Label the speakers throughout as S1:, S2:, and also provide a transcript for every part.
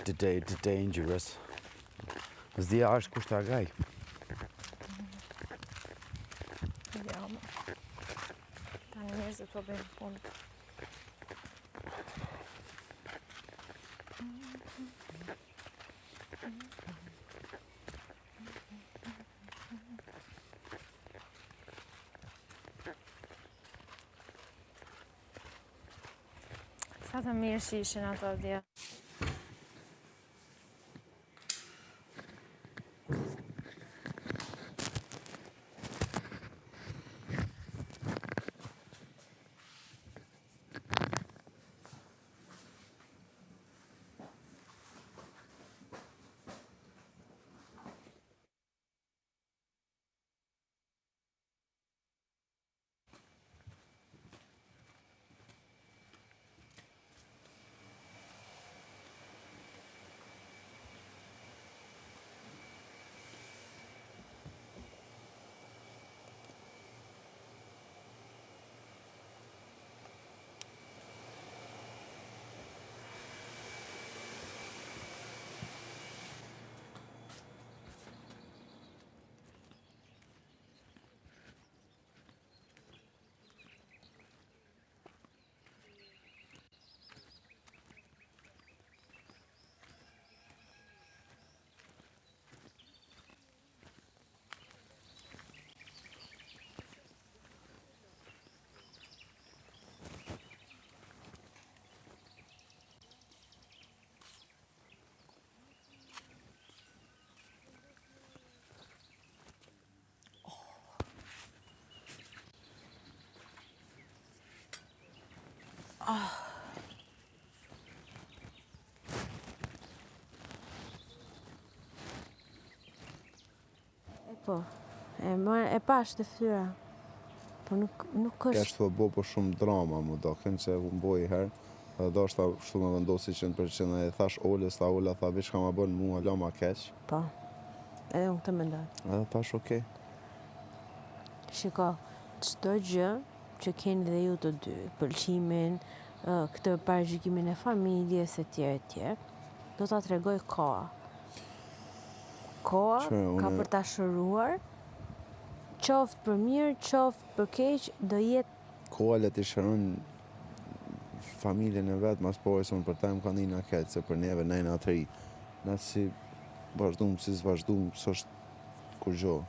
S1: The, dangerous. S'di a është kush të agaj.
S2: Jo, më. Tani njerëzit po bëjnë punë. Sa të mirë që ishin ato dje. E po, e, më, e pash te fytyra. Po nuk, nuk është...
S3: Kesh të bo po shumë drama mu do, kënë që u bo i herë, edhe do është kështu me vendosi 100% e thash Olës, tha Ola, tha veç ka ma bën mua, la ma keq.
S2: Po, edhe unë këtë mendoj.
S3: Edhe thash okej.
S2: Shiko, çdo gjë që keni dhe ju të dy, pëlqimin, këtë paragjykimin e familjes e tjerë e tjerë, do ta tregoj koha. Koha ka për ta shëruar, qoftë për mirë, qoftë për keq, do jetë
S3: Koha le t'i shëron familjen e vet, mas pari se unë për ta jam ka nina keq, se për neve na jena të ri. Na si vazhdum, si s'vazhdum, s'është kurgjo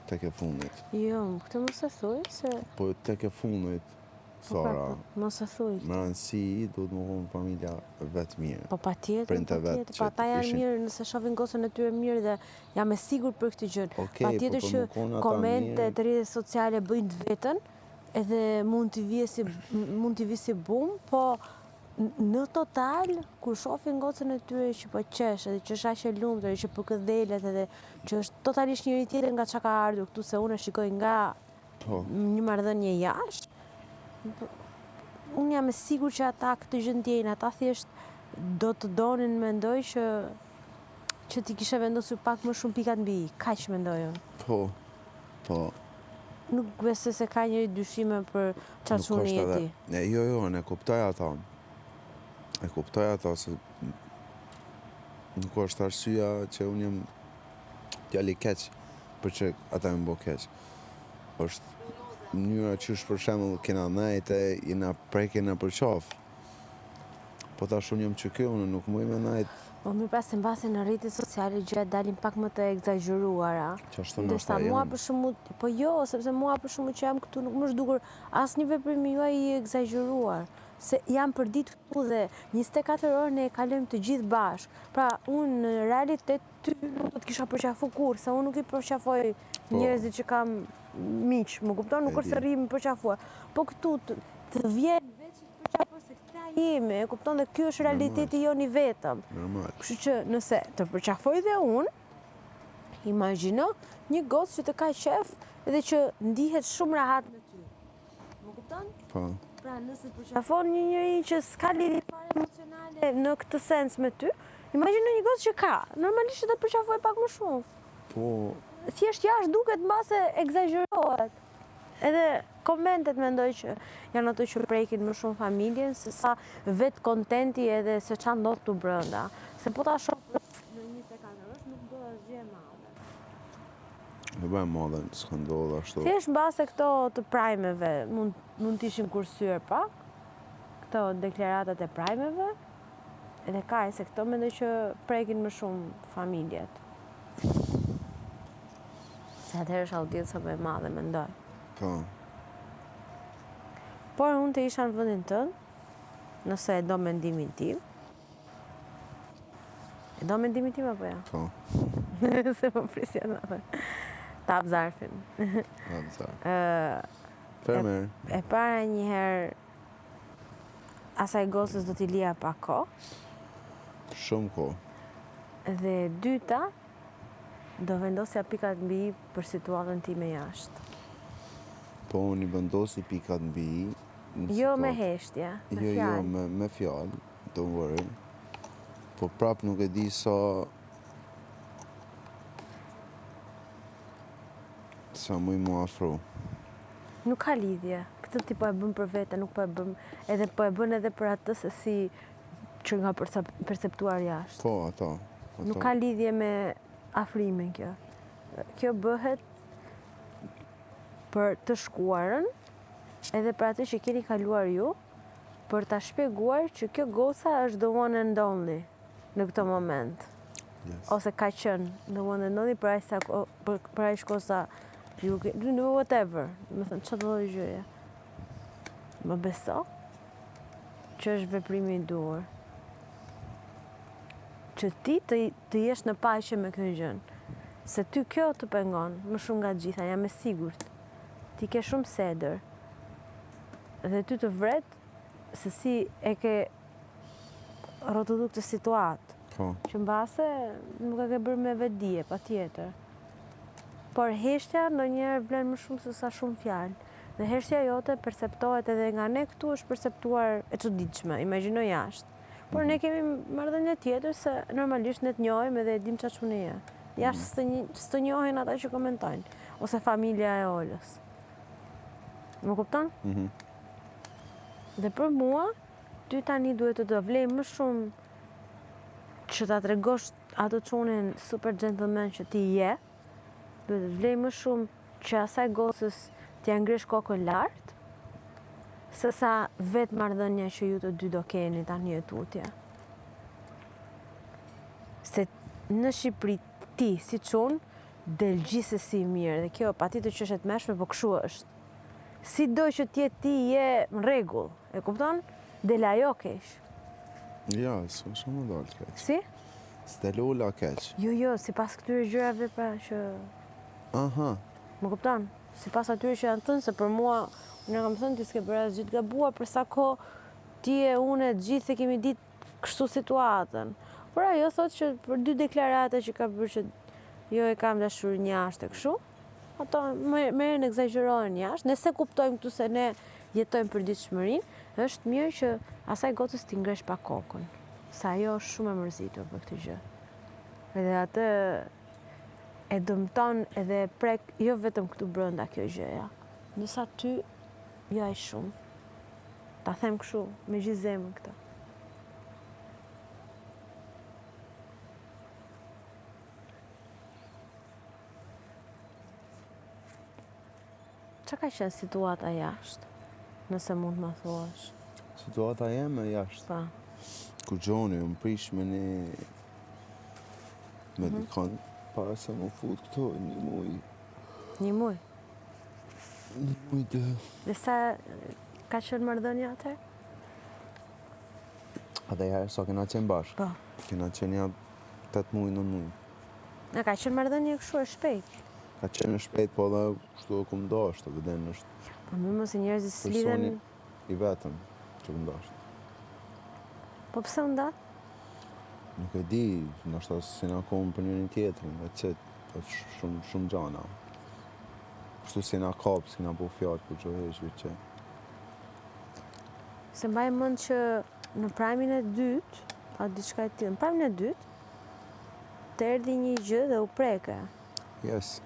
S3: tek e fundit.
S2: Jo, këtë mos e thuj se
S3: Po tek e fundit,
S2: Po pra,
S3: Sara,
S2: po, mos e thuj.
S3: Me rëndësi duhet me konë familja vetë mirë.
S2: Po patjetër,
S3: Prindët e vet
S2: patjetër, po ata janë mirë nëse shohin gocën e tyre mirë dhe jam e sigurt për këtë gjë.
S3: Okej, po
S2: Patjetër
S3: për
S2: që
S3: me konë ata
S2: komentet,
S3: mirë.
S2: rrjetet sociale bëjnë të vetën, edhe mund t'i vijë si mund t'i vijë si bum, po në total kur shohin gocën e tyre që po qesh edhe që është aq e lumtur edhe që përkëdhelet edhe që është totalisht njeri tjetër nga çka ka ardhur këtu se unë e shikoj nga
S3: Po.
S2: një marrëdhënie jashtë, unë jam e sigurt që ata këtë gjë ndjejnë, ata thjesht do të donin mendoj që që ti kishe vendosur pak më shumë pikat mbi i, kaq mendoj unë.
S3: Po, po.
S2: Nuk besoj se ka njeri dyshime për çfarë
S3: Nuk
S2: çuni
S3: është
S2: je
S3: edhe.
S2: ti.
S3: Ne, jo, jo, unë e kuptoj ato. E kuptoj ato se nuk është arsyeja që unë jam djalë i keq për që ata më bo keq. Është mënyra që është për shembull kena nejt e jena prek jena përqaf. Po tash unë jam që kjo, unë nuk muj me nejt.
S2: Po mirë pra se mbase në rrjetet sociale gjërat dalin pak më të ekzagjeruara.
S3: Qashtu
S2: Ndërsa
S3: ndoshta
S2: mua
S3: janë.
S2: për shembull, po jo, sepse mua për shembull që jam këtu nuk më është dukur asnjë veprim i juaj i ekzagjeruar. Se jam përditë këtu dhe 24 orë ne e kalojmë të gjithë bashkë. Pra unë në realitet ty nuk do të kisha përqafu kurrë, se unë nuk i përqafoj
S3: Po.
S2: njerëzit që kam miq, më kupton, nuk
S3: E
S2: është se
S3: di.
S2: rri më përqafuar. Po këtu të, të vjen vetë që të përqafoj se këta jemi, e kupton dhe ky është
S3: Normal.
S2: realiteti jonë i vetëm.
S3: Normal.
S2: Kështu që nëse të përqafoj dhe unë, imagjino një gocë që të ka qef dhe që ndihet shumë rahat me ty. Më kupton?
S3: Po.
S2: Pra nëse përqafon një njeri që s'ka lidhje fare emocionale në këtë sens me ty, imagjino një gocë që ka, normalisht që do të përqafoj pak më shumë.
S3: Po.
S2: Thjesht jashtë duket mbase ekzagjerohet. Edhe Komentet mendoj që janë ato që prekin më shumë familjen se sa vetë kontenti edhe se ça ndodh këtu brenda. Se po ta shohësh në 24 orësh nuk ndodh asgjë e madhe.
S3: Nuk bëhet e madhe, s'ka ndodhur ashtu.
S2: Thjesht mbase këto të prajmeve mund mund të ishin kursyer pak, këto deklaratat e prajmeve, edhe kaq, se këto mendoj që prekin më shumë familjet. Se atëherë është audienca më e madhe, mendoj.
S3: Po.
S2: Por unë të isha në vendin tënd, nëse e do mendimin tim. E do mendimin tim apo jo?
S3: Po.
S2: Se po prisja në atë. Ta hap zarfin.
S3: Hap zarfin. Fermer.
S2: E para një herë asaj gocës do t'i lija pak kohë.
S3: Shumë kohë.
S2: Dhe e dyta, Do vendosja pikat mbi i për situatën time jashtë.
S3: Po unë i vendosi pikat mbi i.
S2: Jo me heshtje, me
S3: jo, jo,
S2: fjalë.
S3: Jo, me, me fjalë, don't worry. Po prap nuk e di sa sa muj mu afru.
S2: Nuk ka lidhje. Këtë ti po e bën për vete, nuk po e bën edhe po e bën edhe për atë se si që nga perceptuar jashtë.
S3: Po, ato.
S2: ato. Nuk ka lidhje me afrimin kjo. Kjo bëhet për të shkuarën, edhe për atë që keni kaluar ju, për ta shpjeguar që kjo goca është the one and only në këtë moment.
S3: Yes.
S2: Ose ka qenë the one and only për aq sa për, për aq kohë sa ju whatever, domethënë çfarë do lloj gjëje. Më beso që është veprimi i duhur. Që ti të, të jesh në paqe me këtë gjënë. Se ty kjo të pengon, më shumë nga të gjitha, jam e sigurt. Ti ke shumë sedër. Dhe ty të vret se si e ke rrotullu këtë situatë.
S3: Po.
S2: Që mbase nuk e ke bërë me vetëdije, patjetër. Por heshtja ndonjëherë vlen më shumë se sa shumë fjalë. Dhe heshtja jote perceptohet edhe nga ne këtu është perceptuar e çuditshme, imagjino jashtë. Por ne kemi marrëdhënie tjetër se normalisht ne të njohim edhe e dim çfarë çuni je. Jashtë s'të s'të njohin ata që komentojnë ose familja e Olës. Më kupton?
S3: Mhm.
S2: Dhe për mua, ty tani duhet të të vlej më shumë që ta tregosh atë çunin super gentleman që ti je, duhet të të vlej më shumë që asaj gocës t'ia ngresh kokën lart, se sa vetë marrëdhënia që ju të dy do keni tani e tutje. Se në Shqipëri ti si çun del gjithsesi mirë dhe kjo patjetër që është e tmerrshme, po kështu është. Si do që të jetë ti je në rregull, e kupton? Del ajo keq.
S3: Ja, s'ka shumë më dalë keq.
S2: Si?
S3: S'del Ola keq.
S2: Jo, jo, sipas këtyre gjërave pra që...
S3: Aha.
S2: Më kupton? Sipas atyre që janë thënë, se për mua, unë kam thënë ti s'ke bërë asgjë të gabuar, për sa kohë ti e unë e gjithë e kemi ditë kështu situatën. Por ajo thotë që për dy deklarata që ka bërë që jo e kam dashurinë jashtë e kështu, ato merren ekzagjerohen jashtë, ne s'e kuptojmë këtu se ne jetojmë përditshmërinë, është mirë që asaj gocës t'i ngresh pak kokën, se ajo është shumë e mërzitur për këtë gjë. Edhe atë e dëmton edhe e prek jo vetëm këtu brenda kjo gjëja, ndërsa ty jo aq shumë. Ta them kështu, me gjithë zemër këtë. Ça ka qenë situata jashtë, nëse mund të ma thuash?
S3: Situata jeme jashtë?
S2: Po.
S3: Ku gjoni, më prish me një... Me mm -hmm. dikon, para se më fut këtu, një muj.
S2: Një muj?
S3: Një muj dhe...
S2: Dhe sa ka qenë marrëdhënia atëherë?
S3: Atëherë, sa kena qenë bashkë?
S2: Po.
S3: Kena qenë ja 8 muj, 9 muj.
S2: Na ka qenë marrëdhënie kështu e shpejtë.
S3: Ka qenë e shpejtë, po edhe kështu e kum dashtë, e vëden është...
S2: Po më më se njerëzit s'lidhen...
S3: Personi i vetëm që kum dashtë.
S2: Po pse u ndatë?
S3: Nuk e di, ndoshta s'jena konë për njëri tjetrin, e qëtë, është shumë, shumë gjana. Kështu s'jena kapë, s'kena bo fjalë, kur që hesh, që...
S2: Se mbaj mend që në prajmin e dytë, a diçka e tillë, në prajmin e dytë, të erdhi një gjë dhe u preke.
S3: Yes.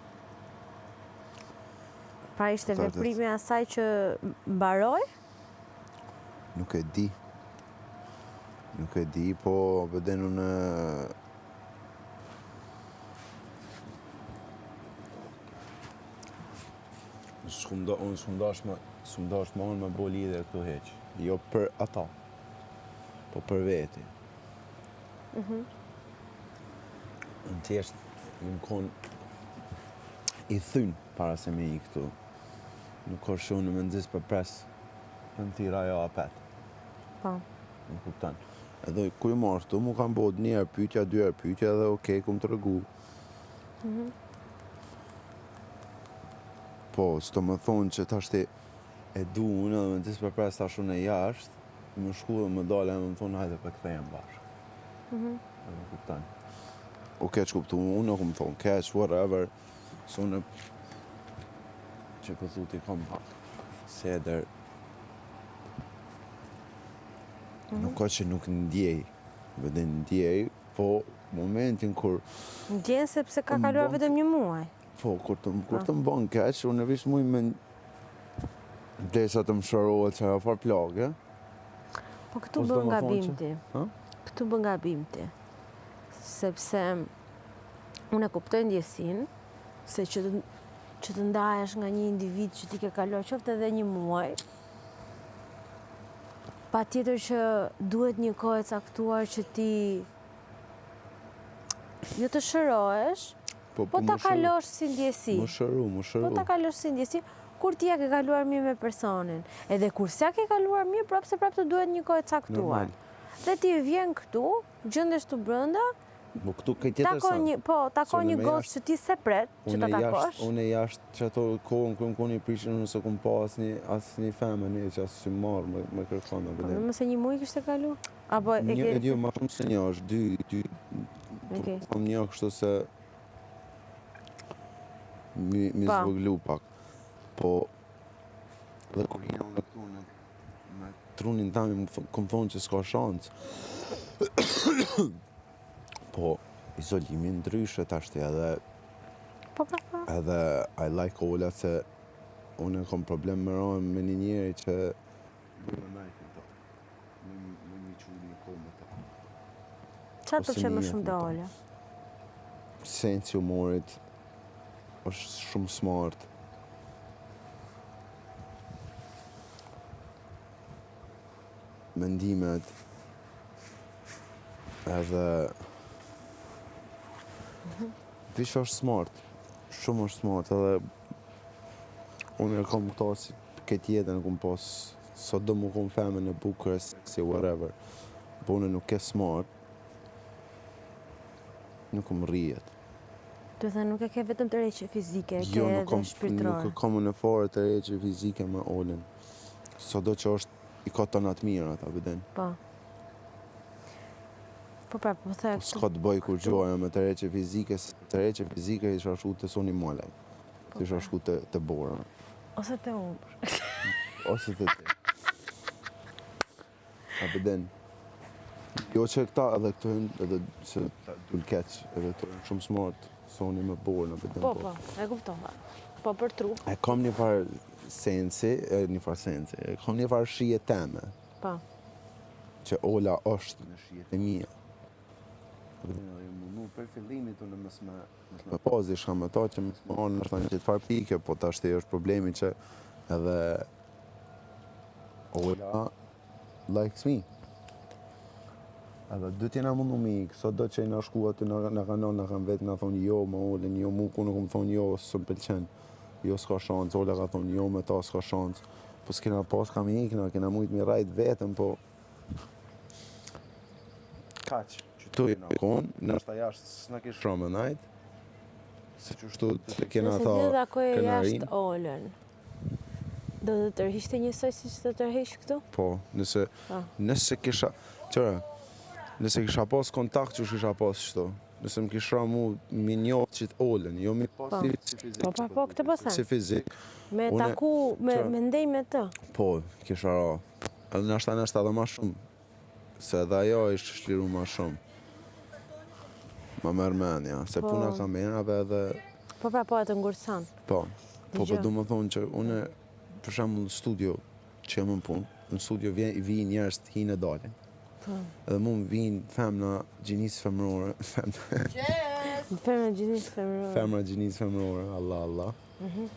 S2: Pra ishte veprimi i asaj që mbaroi?
S3: Nuk e di. Nuk e di, po vëden unë... S'kum do, unë s'kum dash me, s'kum dash me unë me bo lidhje këtu hiq. Jo për ata, po për veti. Mm Unë thjesht, jam konë i thyn para se me i këtu. Nuk ka shumë në mendis për pres, në më thirr ajo apet.
S2: Po.
S3: Më kupton. Edhe ku i marrë këtu, mu kam bo një herë pyetja, dy herë pyetja edhe okej, kum tregu. Mm Po, s'do me thonë që tashti e du unë edhe mendis për pres tash unë e jashtë, më shku dhe më dalë e më thonë hajde për kthehem bashkë. Mm -hmm. Më kupton. U keq kuptu, unë nuk më thonë keq, whatever, se unë që po thu ti kom pak sedër, mm -hmm. nuk ka që nuk ndjej, vëdin ndjej, po momentin kur...
S2: Ndjen sepse ka kaluar vetëm një muaj.
S3: Po, kur të, kur të më bon keq, unë e vish muj me derisa të më shërohet që ajo farë plage.
S2: Po këtu po bën gabim ti. Këtu bën gabim ti. Sepse unë e kuptoj ndjesinë, se që të, që të ndahesh nga një individ që ti ke kaluar qoftë edhe një muaj, patjetër që duhet një kohë e caktuar që ti jo të shërohesh, po, po, po ta kalosh si ndjesi.
S3: Më shëru, më shëru.
S2: Po ta kalosh si ndjesi, kur ti ja ke kaluar mirë me personin. Edhe kur s'ja ke kaluar mirë, prapë se prapë të duhet një kohë e caktuar. Dhe ti vjen këtu, gjendesh tu brenda,
S3: Po këtu ke tjetër
S2: sa. Një, po, takon një gocë që ti s'e pret, që ta takosh.
S3: Unë jashtë që ato kohën kur më koni prishin, unë s'e kum pa asnjë asnjë femër një që as që marr me me kërkon
S2: apo. Po më se një muaj kishte kalu? Apo
S3: e ke Një, jo, më shumë se një është dy, dy. Okej. Po një kështu se mi mi po. zvoglu pak. Po dhe kur jena unë këtu në me trunin tam kom thonë që s'ka shans. po izolimi ndryshe tashti edhe
S2: Po, po, po.
S3: Edhe I like Ola se unë kom problem me ra me një njeri që me najtë me ta. Me, me mi qu një kohë me ta.
S2: Qa të pëlqen më shumë te Ola?
S3: Sensi humorit është shumë smart. Mendimet edhe Vish është smart, shumë është smart edhe unë e kom këto si këtë jetën e kom pas sado me kon femën e bukur si whatever po unë nuk ke smart nuk më rrijet.
S2: Do të nuk e ke vetëm tërheqje fizike, e ke jo, edhe shpirtërore.
S3: Nuk e kam unë fare tërheqje fizike me Olën. Sado që është i ka të atë mirë ata vëden.
S2: Po. Po pra, po the.
S3: Po s'ka të bëj kurgjo ajo me tërheqje fizike, se tërheqje fizike isha shku te Soni Malaj. Po, isha pra. shku te te Bora.
S2: Ose te unë.
S3: Ose te ti. A vëden. Jo që këta edhe këto janë edhe se dul keq, edhe këto janë shumë smart, Soni me Borën, a vëden
S2: po. Po, po, e kuptova. Po për
S3: trup. E kam një farë sensi, e, një farë sensi, e kam një farë shije teme.
S2: Po.
S3: Që Ola është në shijet e mia. A vëden edhe jam mundu për fillimit unë mos me mos me pas diçka me ta që mos me anë nështë në qëtë farë pike, po tashti është problemi që edhe Ola likes me. Edhe dy t'jena mundu me ikë, sado që jena shku aty na, na kanë na kanë vetë, na thonë jo me Olën, jo mu ku nuk më thonë jo, s'më pëlqen. Jo s'ka shans, Ola ka thonë jo me ta s'ka shans. Po s'kena pas ka me ikë, na kena mujt me rrejt vetëm, po kaq, që tu jena konë, nështë jashtë s'na kish ra me najt, se qështu të kena
S2: Nëse
S3: ta
S2: ti takoje
S3: krenarin.
S2: jashtë Olën, do të tërhiqte njësoj siç të tërheq këtu?
S3: Po, nëse,
S2: Po.
S3: nëse kisha, qëra, nëse kisha pas kontakt që kisha pas qëto, nëse më kish ra mu mi njohë qitë Olën, jo mi pas
S2: Po.
S3: si, si fizik.
S2: Po, po, po, këtë po them.
S3: Si fizik,
S2: Me
S3: Une-
S2: taku, me,
S3: qëra?
S2: me ndej me të.
S3: po, kisha ra. Edhe nashta nashta edhe ma shumë, se edhe ajo ishte shliru ma shumë. Ma merr mendja, se
S2: Po.
S3: puna kamerave edhe,
S2: Po, pra, po, e të ngurtëson.
S3: po. Po, po du me thonë që une, për shembull në studio që jam në punë, në studio vjen, vijnë njerëz të hinë e dalin.
S2: Po.
S3: Edhe mu më vijnë femna gjinisë femërore, femna,
S2: Femra gjinisë femërore.
S3: femra gjinisë femërore, Allah, Allah.
S2: Mhm.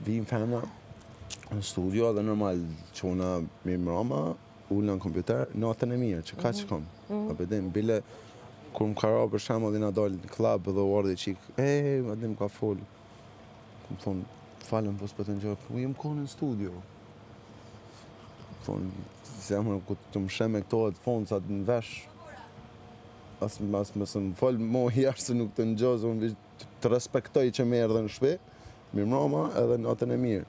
S3: Vijnë femna në studio edhe normal çona mirëmrama, ulna në kompjuter, natën e mirë, që kaq kam. Mm -hmm. din, bile, kur më ka ra për shembull jena dalë në klub dhe u ardhi çik, e, ma dim ka fol. Kom thonë, falëm, po s'po të ngjoj, po jem konë në studio. Thonë, zemër, ku të më shem me këto headphones atë në vesh, as, as më së më fol mo jashtë se nuk të ngjoj, se unë veç të, të respektoj që më erdhe në shtëpi, mirëmrama edhe natën e mirë.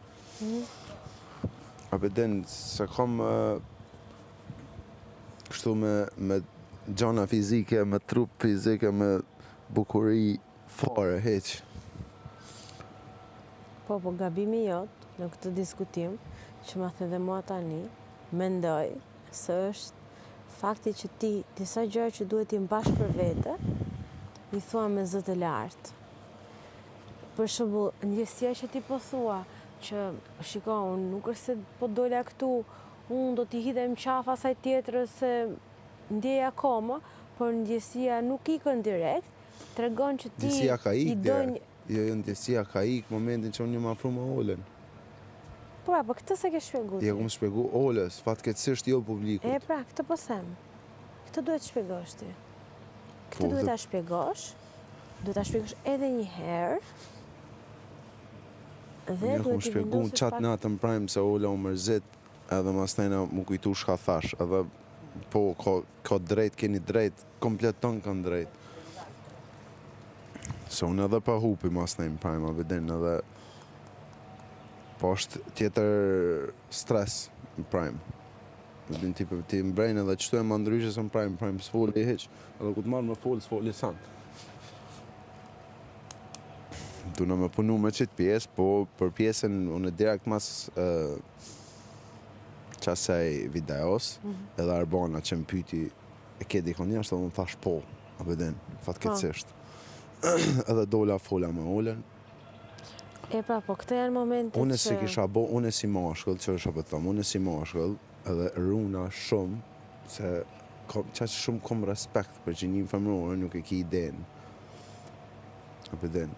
S3: A pe din, se kam eh, kështu me, me gjana fizike, me trup fizike, me bukuri fare, heq.
S2: Po, po, gabimi jot në këtë diskutim, që ma the dhe mua tani, mendoj se është fakti që ti disa gjëra që duhet t'i mbash për vete, i thua me zë të lartë. Për shembull, ndjesia që ti po thua, që shiko, unë nuk është se po dola këtu, unë do t'i hidhem qafë asaj tjetrës se ndjej akoma, por ndjesia nuk ikën direkt, tregon që ti
S3: Ndjesia ka
S2: i
S3: ik
S2: do
S3: direkt.
S2: një...
S3: Jo, jo, ndjesia ka ik momentin që unë jam afru me Olën.
S2: Po, pra, po këtë se ke shpjegu
S3: Ja
S2: ti.
S3: kom shpjegu Olës, fatkeqësisht jo publikut.
S2: E pra, këtë po them. Këtë duhet të shpjegosh ti. Këtë
S3: Po,
S2: duhet
S3: dhe-
S2: ta shpjegosh. Duhet ta shpjegosh edhe një herë. Dhe
S3: Unë ja kom
S2: duhet t'i
S3: shpjegu
S2: vendosësh
S3: qatë
S2: pak
S3: natën prime se Ola u mërzit edhe mas nejna mu kujtu shka thash edhe po ka, ka drejt, keni drejt, komplet tonë kanë drejt. Se unë edhe pa hupi mas nejnë prime, a vedin edhe po është tjetër stres në prime. Vedin ti, ti mbrejnë edhe qëtu e ma ndryshe se në prime, prime s'foli hiq, edhe ku të marrë me fol, s'foli san. Du në me punu me qitë pjesë, po për pjesën unë direkt mas uh, qasaj videos, edhe Arbana që më pyti e ke dikon jashtë, edhe unë thash po, a bedin, fatkeqësisht. edhe dola fola me Olën.
S2: E pra, po këto janë momentet
S3: Unë
S2: që...
S3: si kisha bo, unë si mashkull, që është po të them, unë si mashkull, edhe runa shumë, se kom, qaq shumë kom respekt për gjinin femërore, nuk e ki idenë. A bedin.